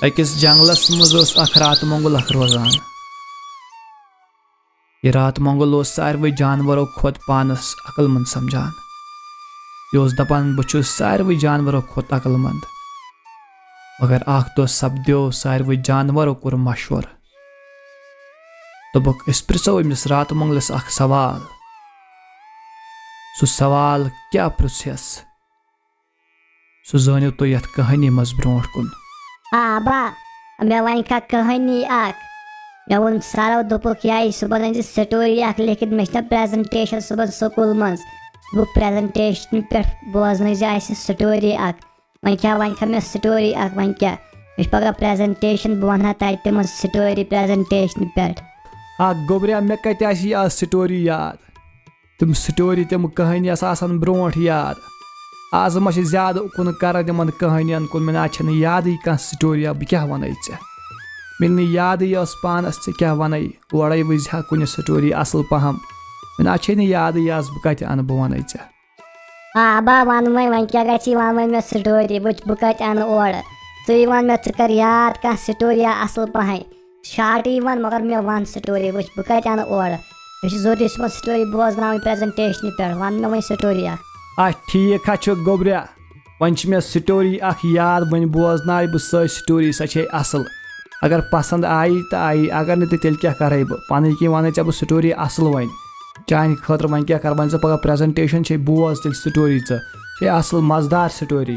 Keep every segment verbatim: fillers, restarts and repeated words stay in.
أکِس جنگلس منٛز اوس اکھ راتہٕ مۄنگُل اکھ روزان۔ یہِ راتہٕ مۄنگُل اوس ساروٕے جانورو کھۄتہٕ پانس عقل مند سمجھان۔ یہِ اوس دپان، "بہٕ چھُس ساروٕے جانورو کھۄتہٕ عقل مند۔" مگر اکھ دۄہ سپدیو ساروٕے جانورو کوٚر مشورٕ۔ دوٚپُکھ، "أسۍ پرژھو أمِس راتہٕ مۄنگلس اکھ سوال۔" سُہ سوال کیٛاہ پرژھٮ۪س؟ سُہ زٲنِو تُہۍ یَتھ کہانی منٛز برونٛٹھ کُن۔ آ با، مےٚ وَنہِ کھا کہانی اکھ۔ مےٚ ووٚن سرو، دوٚپُکھ، "یہِ صُبحن أنۍ زِ سٹوری اکھ لیکھِتھ، مےٚ چھِ نہ پریزنٹیشن صُبحن سکوٗل منٛز۔ بہٕ پریزنٹیشن پٮ۪ٹھ بوزنٲے زِ اَسہِ سٹوری اکھ۔" وۄنۍ کیٛاہ وَنہِ کھا مےٚ سٹوری اکھ، وۄنۍ کیٛاہ؟ مےٚ چھِ پگاہ پریزنٹیشن، بہٕ وَنہٕ ہا تَتہِ تِمن سٹوری پریزنٹیشن پٮ۪ٹھ۔ ہا گوٚبریا، مےٚ کَتہِ آسہِ یہِ آز سٹوری یاد؟ تِم سٹوری، تِم کہانی آسہٕ آسان برونٛٹھ یاد۔ آز ما چھِ زیادٕ اُکُن کران تِمن کہانین کُن، مےٚ نہ چھنہٕ یادٕے کانٛہہ سٹوری، بہٕ کیٛاہ وَنَے ژےٚ؟ مےٚ نہٕ یادٕے ٲس پانس، ژےٚ کیٛاہ وَنَے؟ اورَے وٕچھ ہا کُنہِ سٹوری اصل پہم۔ مےٚ نہ چھے نہٕ یادٕے آز بہٕ کَتہِ اَنہٕ، بہٕ وَنَے ژےٚ۔ آ با، وَن وۄنۍ، وۄنۍ کیٛاہ گژھی، وَن وۄنۍ مےٚ سٹوری، وٕچھ بہٕ کَتہِ اَنہٕ اورٕ۔ ژٕے وَن مےٚ، ژٕ کر یاد کانٛہہ سٹوری اصل پہم۔ شاٹٕے وَن، مگر مےٚ وَن سٹوری، وٕچھ بہٕ کَتہِ اَنہٕ اورٕ۔ مےٚ چھِ ضروٗری صُبحن سٹوری بوزناوٕنۍ پریزنٹیشنہِ پٮ۪ٹھ، وَن مےٚ وۄنۍ سٹوری اکھ۔ آ، ٹھیٖک ہا چھُ گوٚبریا، وۄنۍ چھِ مےٚ سٹوری اکھ یاد، وۄنۍ بوزناوٕ بہٕ سۄے سٹوری، سۄ چھے اصل۔ اگر پسند آیی تہٕ آیی، اگر نہٕ تہٕ تیٚلہِ کیٛاہ کرے بہٕ؟ پنٕنۍ کِنۍ وَنے ژےٚ بہٕ سٹوری اصل وۄنۍ۔ چانہِ خٲطرٕ وۄنۍ کیٛاہ کرٕ، وۄنۍ ژٕ پگاہ پریزنٹیشن چھے، بوز تیٚلہِ سٹوری ژٕ، چھے اصل مزٕدار سٹوری۔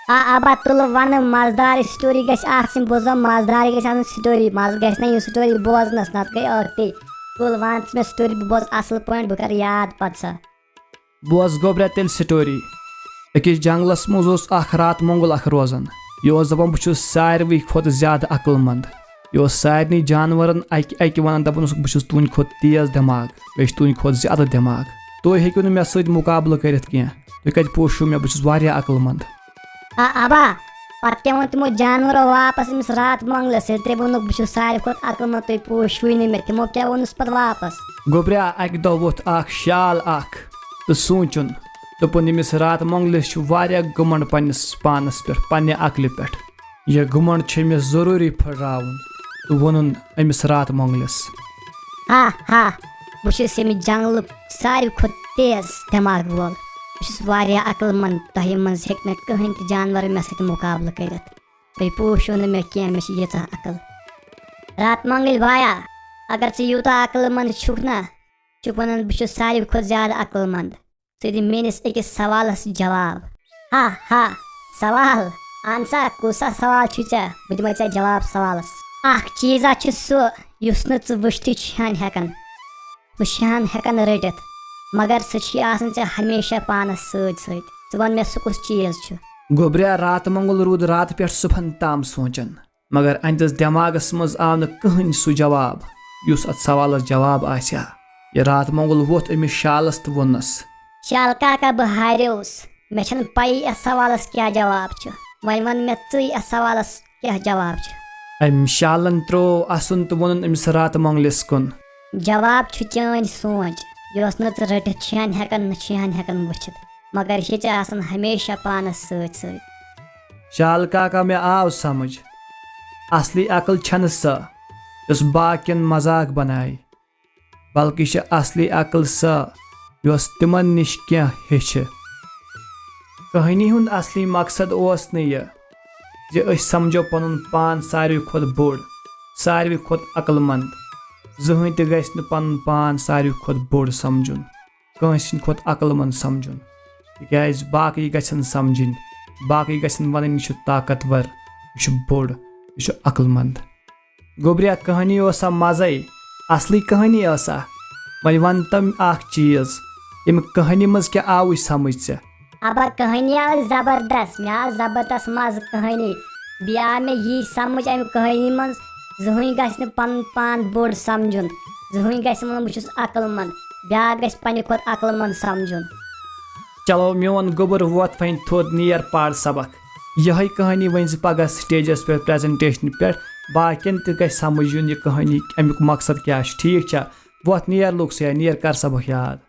آ، ابا، تُلہٕ وَنہٕ، مزٕدار سٹوری گژھِ آسٕنۍ، بوز مزٕدارٕے گژھِ آسٕنۍ سٹوری، مزٕ گژھِ نہ یہِ سٹوری بوزنس، نتہٕ گٔے ٲختی۔ تُل وَن ژٕ مےٚ سٹوری، بہٕ بوزٕ اصل پٲٹھۍ، بہٕ کرٕ یاد پتہٕ سۄ۔ بوز گوٚبریا تیٚلہِ سٹوری۔ أکِس جنگلس منٛز اوس اکھ راتہٕ مۄنگُل اکھ روزان۔ یہِ اوس دپان، "بہٕ چھُس ساروٕے کھۄتہٕ زیادٕ عقل مند۔" یہِ اوس سارنٕے جانورن اکہِ اکہِ ونان، دپان اوسُکھ، "بہٕ چھُس تُہنٛدِ کھۄتہٕ تیز دٮ۪ماغ، بیٚیہِ چھُ تُہنٛدِ کھۄتہٕ زیادٕ دٮ۪ماغ۔ تُہۍ ہیٚکِو نہٕ مےٚ سۭتۍ مُقابلہٕ کٔرِتھ کینٛہہ۔ تُہۍ کتہِ پوشِو مےٚ، بہٕ چھُس واریاہ عقل مند۔" آ، ابا، پتہٕ کیٛاہ ووٚن تِمو جانورو واپس أمِس راتہٕ مۄنگلس ییٚلہِ تٔمۍ ووٚنُکھ، "بہٕ چھُس ساروٕے کھۄتہٕ عقل مند، تُہۍ پوشوٕے نہٕ مےٚ"، تِمو کیٛاہ ووٚنُس پتہٕ واپس؟ گوٚبریا، اکہِ دۄہ ووٚتھ اکھ شال اکھ تہٕ سونٛچُن، دوٚپُن، "أمِس راتہٕ مۄنگلِس چھُ واریاہ گُمنڈ پننِس پانس پٮ۪ٹھ، پننہِ عقلہِ پٮ۪ٹھ۔ یہِ گُمنڈ چھُ أمِس ضروٗری پھٔٹراوُن"، تہٕ ووٚنُن أمِس راتہٕ مۄنگلِس۔ ہا ہا، بہٕ چھُس ییٚمہِ جنگلُک ساروی کھۄتہٕ تیز دٮ۪ماغ وول۔ بہٕ چھُس واریاہ عقل مند، تۄہہِ منٛز ہیٚکہِ نہٕ کٕہٕنۍ تہِ جانور مےٚ سۭتۍ مُقابلہٕ کٔرِتھ۔ تُہۍ پوٗشِو نہٕ مےٚ کینٛہہ، مےٚ چھِ ییٖژاہ عقل۔ راتہٕ مۄنگٕلۍ بایا، اگر ژٕ یوٗتاہ عقل مند چھُکھ نا، چھُکھ ونان بہٕ چھُس ساروی کھۄتہٕ زیادٕ عقل مند، ژٕ دِ میٲنِس أکِس سوالس جواب۔ ہا ہا، سوال؟ اہن سا، کُس سا سوال چھُے ژےٚ؟ بہٕ دِمے ژےٚ جواب سوالس۔ اکھ چیٖزا چھُ سُہ، یُس نہٕ ژٕ وٕچھتھٕے چھُہن ہٮ۪کان، ژٕ چھُہن ہٮ۪کان رٔٹِتھ، مگر سُہ چھُے آسان ژےٚ ہمیشہ پانس سۭتۍ سۭتۍ۔ ژٕ وَن مےٚ، سُہ کُس چیٖز چھُ؟ گوٚبریا، راتہٕ مۄنگُل روٗد راتہٕ پٮ۪ٹھ صُبحن تام سونٛچان، مگر أہنٛدِس دٮ۪ماغس منٛز آو نہٕ کٕہٕنۍ سُہ جواب، یُس اتھ سوالس جواب آسہِ ہا۔ یہِ راتہٕ مۄنگُل ووٚتھ أمِس شالس تہٕ ووٚننس، شال کاکا، بہٕ ہاریوس، مےٚ چھَنہٕ پَیی اتھ سوالس کیٛاہ جواب چھُ۔ وۄنۍ وَن مےٚ ژٕے، اتھ سوالس کیٛاہ جواب چھُ؟ أمۍ شالن ترٛوو اَسُن تہٕ ووٚنُن أمِس راتہٕ مۄنگلِس کُن، جواب چھُ چٲنۍ سونٛچ، یۄس نہٕ ژٕ رٔٹِتھ چھِہن ہٮ۪کان، نہ چھِہن ہٮ۪کان وٕچھِتھ، مگر یہِ چھِ ژےٚ آسان ہمیشہ پانس سۭتۍ سۭتۍ۔ شال کاکا، مےٚ آو سمجھ، اصلی عقل چھنہٕ سۄ، یۄس باقین مذاق بنایہِ، بلکہِ چھِ اصلی عقل سۄ، یۄس تِمن نِش کینٛہہ ہیٚچھِ۔ کہانی ہُنٛد اصلی مقصد اوس نہٕ یہِ زِ أسۍ سمجھو پنُن پان ساروی کھۄتہٕ بوٚڑ، ساروی کھۄتہٕ عقل مند۔ زٕہٕنۍ تہِ گژھِ نہٕ پنُن پان ساروی کھۄتہٕ بوٚڑ سمجھُن، کٲنٛسہِ ہٕنٛدِ کھۄتہٕ عقل مند سمجھُن، تِکیازِ باقٕے گژھن سمجھٕنۍ، باقٕے گژھن ونٕنۍ، "یہِ چھُ طاقتور، یہِ چھُ بوٚڑ، یہِ چھُ عقل مند۔" گوٚبریا، کہانی اوسا مزے؟ اصلی کہانی ٲسا؟ وۄنۍ ون تم اکھ چیٖز، امہِ کہانی منٛز کیٛاہ آوُے سمجھ ژےٚ؟ ابا، کہانی آو زبردست، مےٚ آو زبردست مزٕ کہانی۔ بیٚیہِ آو مےٚ یی سمجھ امہِ کہانی منٛز، زٕہٕنۍ گژھِ نہٕ پنُن پان بوٚڑ سمجھُن، زٕہٕنۍ گژھِ ونُن بہٕ چھُس عقل مند، بیٛاکھ گژھِ پننہِ کھۄتہٕ عقل مند سمجھُن۔ چلو میون گوٚبُر، ووت وۄنۍ تھوٚد، نیر پر سبق۔ یِہے کہانی ؤنۍ زِ پگاہ سٹیجس پٮ۪ٹھ، پریزنٹیشنہِ پٮ۪ٹھ، باقین تہِ گژھِ سمجھ یُن یہِ کہانی، امیُک مقصد کیٛاہ چھُ۔ ٹھیٖک چھا؟ وۄتھ نیر لوٚگ سیا، نیر کر سبق یاد۔